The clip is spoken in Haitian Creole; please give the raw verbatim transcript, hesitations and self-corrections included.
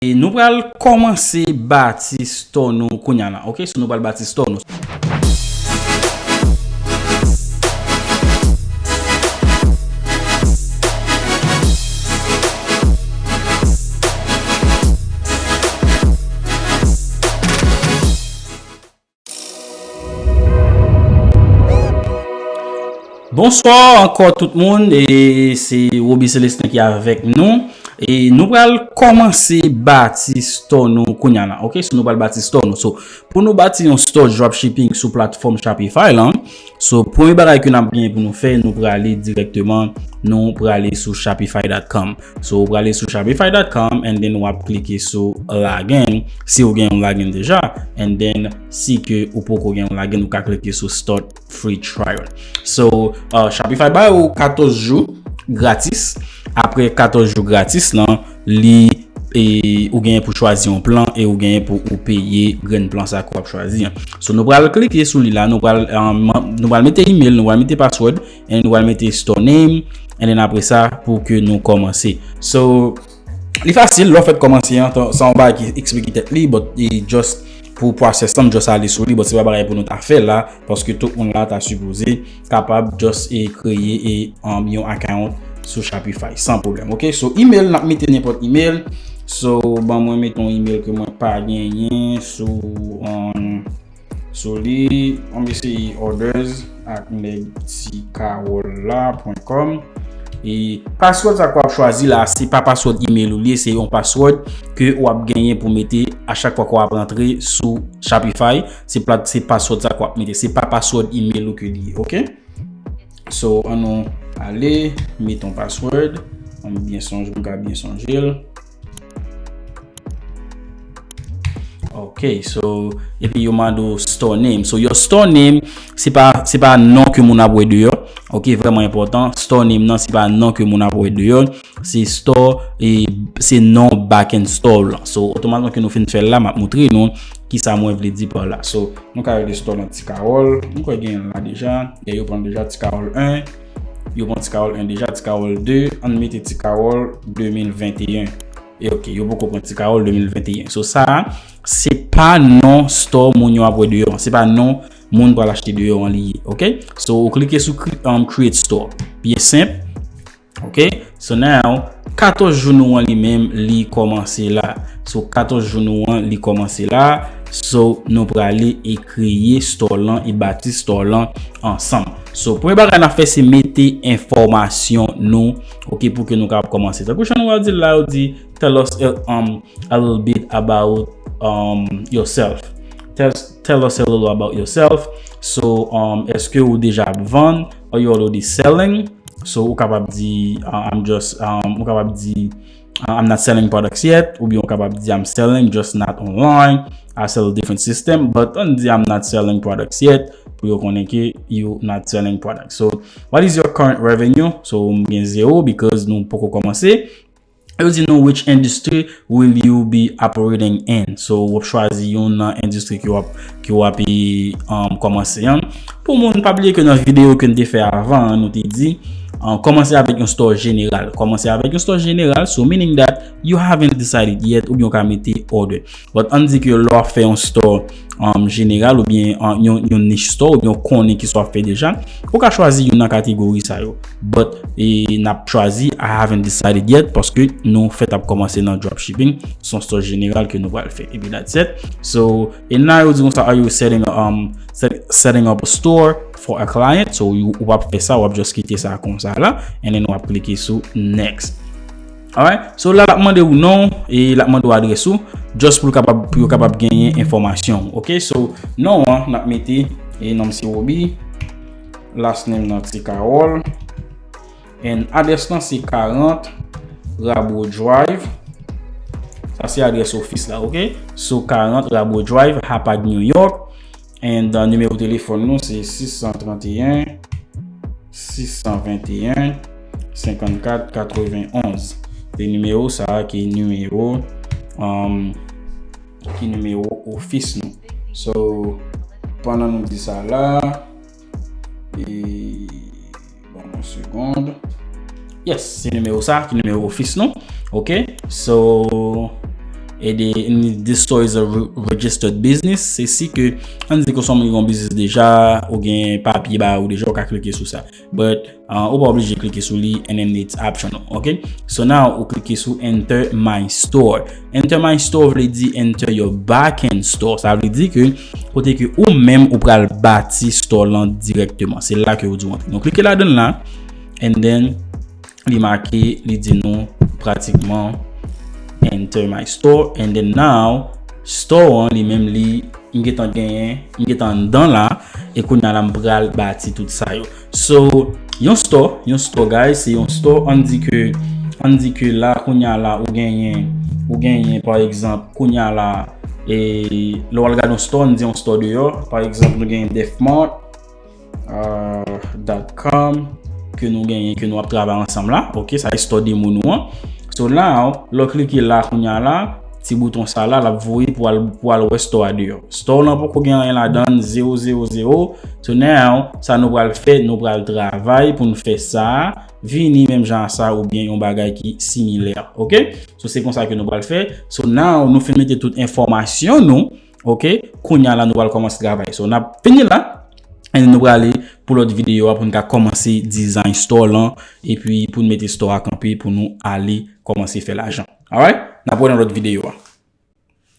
E nou pral kòmanse bati store nou kounya la, ok? So nou pral bati store nou. Bonswa ankò tout moun, e se Roby Celestin ki avèk nou. E nou pral kòmanse bati store nou kounya la, ok? So nou pral bati store nou. So pou nou bati yon store dropshipping sou platfòm Shopify la, so premye bagay ke n ap gen pou nou fè, nou prale dirèkteman, nou prale sou shopify dot com. So ou prale sou shopify dot com and then w ap klike sou login si ou gen yon login deja, and then si ke ou poko gen yon login, ou ka klike sou start free trial. So uh, Shopify ba ou katòz jou gratis. Apre katòz jou gratis lan, li e ou genyen pou chwazi yon plan e ou genyen pou ou peye grenn plan sa ke w ap chwazi an. So nou pral klike sou li la, nou pral um, nou pral mete email, nou pral mete password, and nou pral mete store name, and then apre sa pou ke nou kòmanse. So li fasil, lè w fèk kòmanse an, sa yon bagay ki eksplike tèt li, but e just pou process lan, just ale sou li, but se pa bagay pou nou ta fè la, paske tout moun la ta sipoze kapab just e kreye e um, yon account sou Shopify san pwoblèm, ok? So email, n ap mete nenpòt email. So ban mwen mete yon email ke mwen pa genyen sou um, sou li, ann eseye orders at nèg ti kawòl la pwen kòm. E password sa ke w ap chwazi la, se pa password email ou li ye, se yon password ke w ap genyen pou mete a chak fwa ke w ap rantre sou Shopify. Se plat, se password sa ke w ap mete, se pa password email ou ke li ye, ok? So ann nou ale, mete yon password. Ann byen sonje, m ka byen sonje l. Ok, so epi yo mande w store name. So your store name, se pa se pa non ke moun ap wè deyò. Ok, vrèman enpòtan. Store name nan se pa non ke moun ap wè deyò. Se store e se non backend store lan. So otomatikman ke nou fin fè l la, m ap montre nou kisa mwen vle di pa la. So nou ka rele store lan Ti Kawòl. M kwè gen l la deja. E yo pran deja Ti Kawòl en. Yo pran Ti Kawòl en deja, Ti Kawòl de. Ann mete Ti Kawòl de mil venteyen. E ok, yo poko pran Ti Kawòl de mil venteyen. So sa a, se pa non store moun yo ap wè deyò an. Se pa non moun pral achte deyò an li ye, ok? So ou klike sou cre- um, create store. Byen senp. Ok? So now, katòz jou nou an li menm, li kòmanse la. So katòz jou nou an, li kòmanse la. So nou prale e kreye store lan e bati store lan ansanm. So premye bagay n ap fè se mete enfòmasyon nou, ok, pou ke nou kapab kòmanse. Tankou jan nou wè di la, yo di tell us uh, um, a little bit about um, yourself. Tell, tell us a little about yourself. So um, èske ou deja ap vann? Are you already selling? So ou kapab di uh, I'm just um, ou kapab di uh, I'm not selling products yet, oubyen ou kapab di I'm selling, just not online. I sell a different system, but ann di I'm not selling products yet, pou yo konnen ke you not selling products. So what is your current revenue? So m gen zewo because nou poko kòmanse. Yo di nou which industry will you be operating in? So w ap chwazi youn nan endistri ke w ap ke w ap um, kòmanse an. Pou moun pa bliye ke nan videyo ke n te fè avan an, nou te di um, kòmanse avèk yon store jeneral. Kòmanse avèk yon store jeneral, so meaning that you haven't decided yet oubyen w ka mete order. But ann di ke lè w ap fè yon store um, jeneral oubyen um, yon, yon niche store oubyen w konnen kisa w ap fè deja, ou ka chwazi youn nan kategori sa yo. But e n ap chwazi I haven't decided yet paske nou fèt ap kòmanse nan dropshipping, se yon store jeneral ke nou pral fè. Epi that's it. So, e nan yo di konsa, are you setting, um, set, setting up a store for a client? So, ou, ou p ap fè sa, w ap just kite sa konsa la, and then w ap klike sou next. Alright, so la l ap mande ou non e l ap mande ou adrès ou, just pou l kapab pou yo kapab genyen enfòmasyon. Ok, so non an n ap mete e non m se Roby, last name nan se Carole, and adrès lan se karant Rabo Drive. Sa se adrès ofis la, ok? So karant Rabo Drive, Hauppauge, New York. And uh, nimewo telefòn nou se sis san trannteyen, sis san venteyen, senkannkat, katrevenonz. Se nimewo sa a ki nimewo um, ki nimewo ofis nou. So pandan nou di sa la, e ban m yon segond. Yes, se nimewo sa ki nimewo ofis nou. Ok, so E de, and the store is a re- registered business. Se si ke, ann di ke w se yon moun ki gen yon biznis deja, ou gen papye ba ou deja, ou ka klike sou sa. But uh, ou pa oblije klike sou li, and then it's optional, ok? So now, ou klike sou enter my store. Enter my store vle di enter your backend store. Sa vle di ke kote ke ou menm ou pral bati store lan direkteman. Se la ke ou di w antre. Nou klike ladan l la, and then li make, li di nou pratikman enter my store, and then now store an li menm li, m gentan genyen, m gentan anndan la, e kounye a la m pral bati tout sa yo. So yon store, yon store, guys, se yon store, ann di ke, ann di ke la kounye a la ou genyen, ou genyen pa egzanp kounye a la, e lè w al gade yon store, ann di yon store deyò, pa egzanp nou genyen Defmart, uh, dot com ke nou genyen, ke nou ap travay ansanm la. Ok, sa e store demo nou an. So now, lè w klike la kounye a la, ti bouton sa la, l ap voye pou al, pou al wè store a deyò. Store lan poko gen anyen ladan l, zewo zewo zewo. So now, sa nou pral fè, nou pral travay pou nou fè sa vini menm jan a sa oubyen yon bagay ki similè. Ok? So se konsa ke nou pral fè. So now, nou fin mete tout enfòmasyon nou. Ok, kounye a la nou pral kòmanse travay. So n ap fini la, e nou prale pou lòt videyo a pou n ka kòmanse design store lan, epi pou n mete store a kanpe pou nou ale kòmanse fè lajan. Alright, n ap wè nan lòt videyo a.